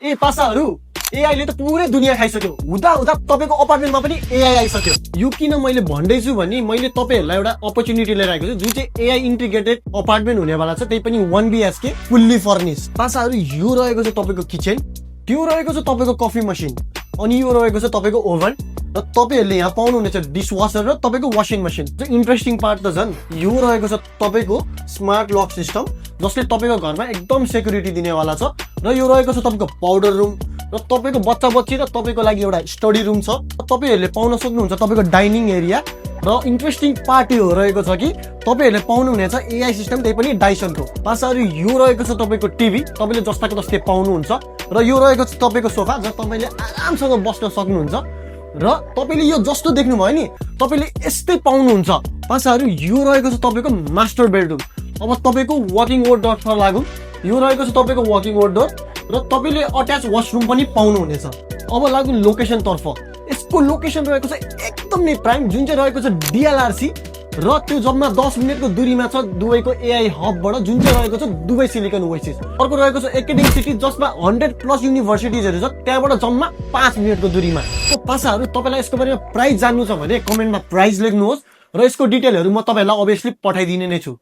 ए पासाहरू एआईले त पुरै दुनियाँ खाइसक्यो हुँदा हुँदा तपाईँको अपार्टमेन्टमा पनि एआई आइसक्यो। यो किन मैले भन्दैछु भने मैले तपाईँहरूलाई एउटा अपर्च्युनिटी लिएर आएको छु जुन चाहिँ एआई इन्टिग्रेटेड अपार्टमेन्ट हुनेवाला छ, त्यही पनि 1 BHK फुल्ली फर्निस। पासाहरू यो रहेको छ तपाईँको किचन, त्यो रहेको छ तपाईँको कफी मसिन, अनि यो रहेको छ तपाईँको ओभन, र तपाईँहरूले यहाँ पाउनुहुनेछ डिसवासर र तपाईँको वासिङ मसिन। इन्ट्रेस्टिङ पार्ट त झन् यो रहेको छ तपाईँको स्मार्ट लक सिस्टम जसले तपाईँको घरमा एकदम सेक्युरिटी दिनेवाला छ, र यो रहेको छ तपाईँको पाउडर रुम, र तपाईँको बच्चा बच्ची र तपाईँको लागि एउटा स्टडी रुम छ। तपाईँहरूले पाउन सक्नुहुन्छ तपाईँको डाइनिङ एरिया, र इन्ट्रेस्टिङ पार्ट यो रहेको छ कि तपाईँहरूले पाउनुहुनेछ एआई सिस्टम, त्यही पनि डाइसनको। पासाहरू यो रहेको छ तपाईँको टिभी, तपाईँले जस्ताको तस्तै पाउनुहुन्छ, र यो रहेको छ तपाईँको सोफा जहाँ तपाईँले आरामसँग बस्न सक्नुहुन्छ, र तपाईँले यो जस्तो देख्नुभयो नि तपाईँले यस्तै पाउनुहुन्छ। पासाहरू यो रहेको छ तपाईँको मास्टर बेडरुम। अब तपाईँको वकिङ वार्डरोब लागु, यो रहेको छ तपाईँको वकिङ वार्डरोब, र तपाईँले अट्याच वासरुम पनि पाउनुहुनेछ। अब लागु लोकेसन तर्फ, यसको लोकेसन रहेको छ एकदम नै प्राइम, जुन चाहिँ रहेको छ डिएलआरसी, र त्यो जम्मा 10 मिनटको दूरीमा छ दुबईको एआई हबबाट, जुन चाहिँ रहेको छ दुबई सिलिकन ओएसिस। अर्को रहेको छ एकेडमिक सिटी जसमा 100+ युनिभर्सिटिजहरू छ, त्यहाँबाट जम्मा 5 मिनटको दूरीमा। तो पासाहरू तपाईँलाई यसको बारेमा प्राइस जान्नु छ भने कमेन्टमा प्राइस लेख्नुहोस्, र यसको डिटेलहरू म तपाईँहरूलाई अभियसली पठाइदिने नै छु।